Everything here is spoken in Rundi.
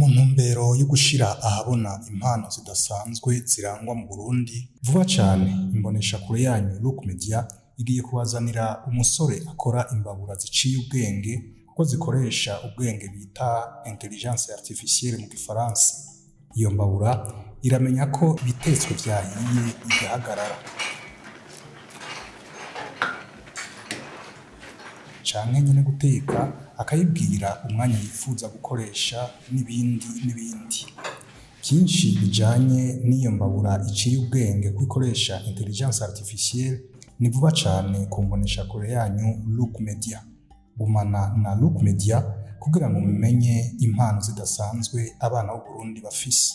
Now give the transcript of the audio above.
Mu ntumbero yo gushira ahabona impano zidasanzwe zirangwa mu Burundi, vuba cane imboneshakure yanyu Look Media igiye kubazanira umusore akora imbabura ziciye ubwenge kuko zikoresha ubwenge bita intelligence artificielle mu gifaransa. Iyo mbabura iramenya ko ibitetswe vyahiye igahagarara, canke nyene guteka akayibwira umwanya yifuza gukoresha n'ibindi n'ibindi. Vyinshi bijanye n'iyo mbabura iciye ubwenge ko ikoresha intelligence artificielle ni vuba cane ku mboneshakure yanyu Look Media. Gumana na Look Media kugira ngo mumenye impano zidasanzwe abana b'Uburundi bafise.